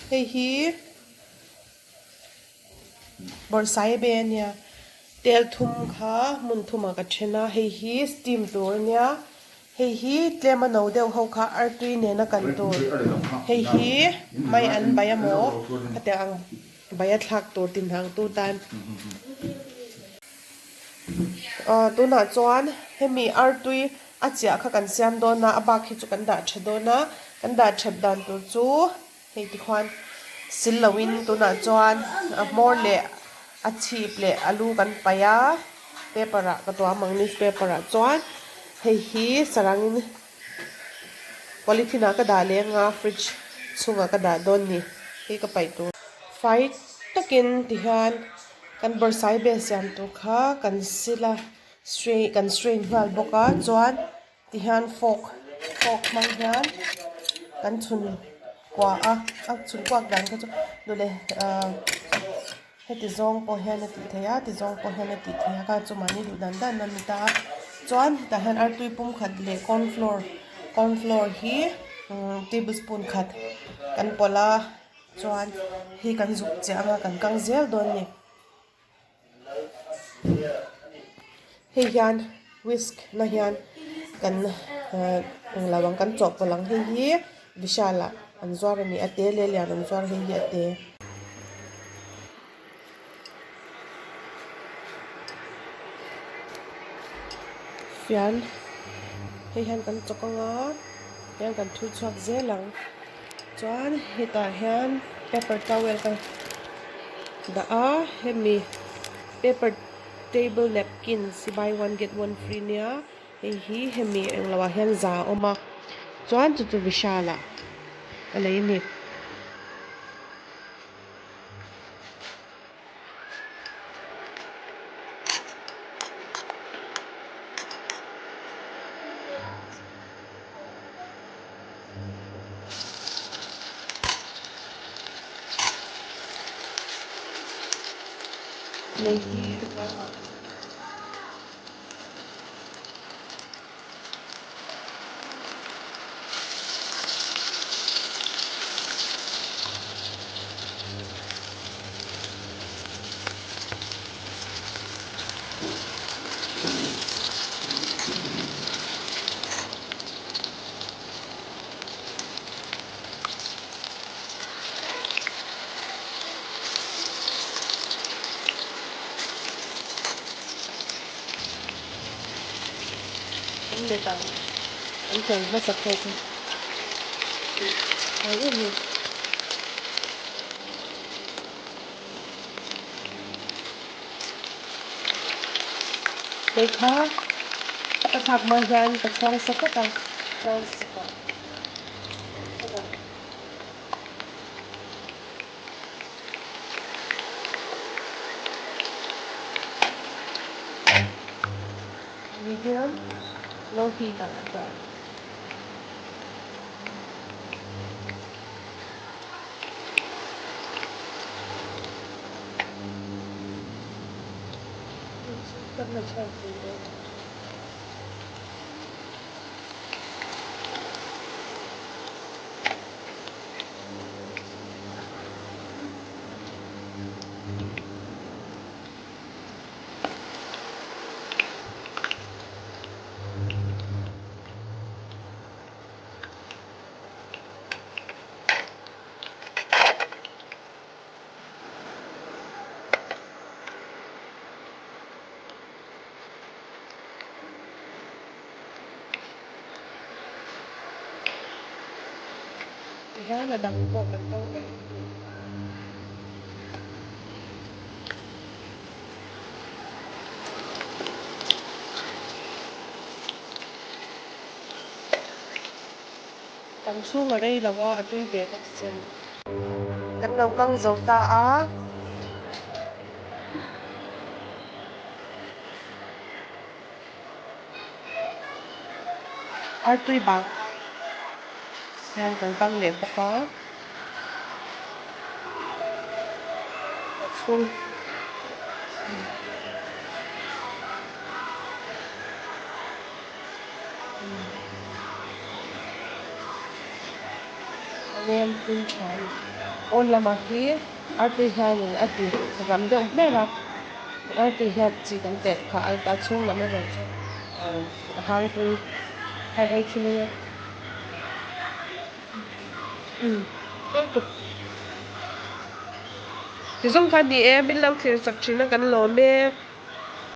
Hei hi bawrhsaiabe a nia, tel thum kha hmun thumah ka then a, hei hi steam tur a nia, hei hi tlem a no deuh ho kha artui nena kan tur, hei hi mai an bai amaw khatiang ang bai a thlak tur tinhang tu tan. Aw tunah chuan hemi artui a chiah kha kan siam dawn a, a bak hi chu kan dah tha dawn a, kan dah that dan tur chu hei tikhuan sil loin tunah chuan a hmawr leh a chhip leh a lu kan paih a, paper ah ka tuam ang newspaper ah chuan hei hi sarangin polythene ah ka dah leng a fridge chhungah ka dah dawn ni hei ka paih tur fai takin tihian kan bawrhsaibe siam tur kha kan sil a kan strain nghal bawk a chuan tihian fork fork hmang hian kan chhun kua a a chhun kuak dan kha chu duh leh ahh heti zawng pawh hian a tih theih a ti zawng pawh hian a tih theih a kha chu mahni duh dan dan a ni ta a chuan tah hian artui pum khat leh corn flour corn flour hi table spoon khat kan pawlh a chuan hei kan zuk chiah anga kan kang zel dawn a ni. Hei hian whisk na hian kan ehh englo ang kan chawhpawlh ang hei hi Vishal ah an zuar a ni a te leh lian an zuar hei hi a te. Fian hei hian kan chawk anga hian kan thur chhuak zel ang. Chuan hetah hian paper towel ka dah a hemi paper table napkins hi buy one get one free nia hei hi hemi englo ah hian za a awm a chuan chu chu Vishal ah ka lei a ni. An let ang an tel hmasa phawt a ai em em. Hei kha ka thlak hma hian ka chhuang sa phawt a chuan sikah ka dah. Medium low heat ah ka dah. Tihian a dang pawh kan to leh. Kan chhung a rei lo a, a tui ve bawk sia. Kan lo kang zo ta a. Artui bang hian kan kang leh bawk a. Chhung. A nem tui tha a ni. Pawn lamah hi artui hianin a ti ram deuh ber a, artui hian chi kan telh phah a, a chhung lam erawh chu a hang tui a ei thin a nia. Umm lutuk. Ti zawng kha ni e, min lo thlir chak thin a kan lawm e.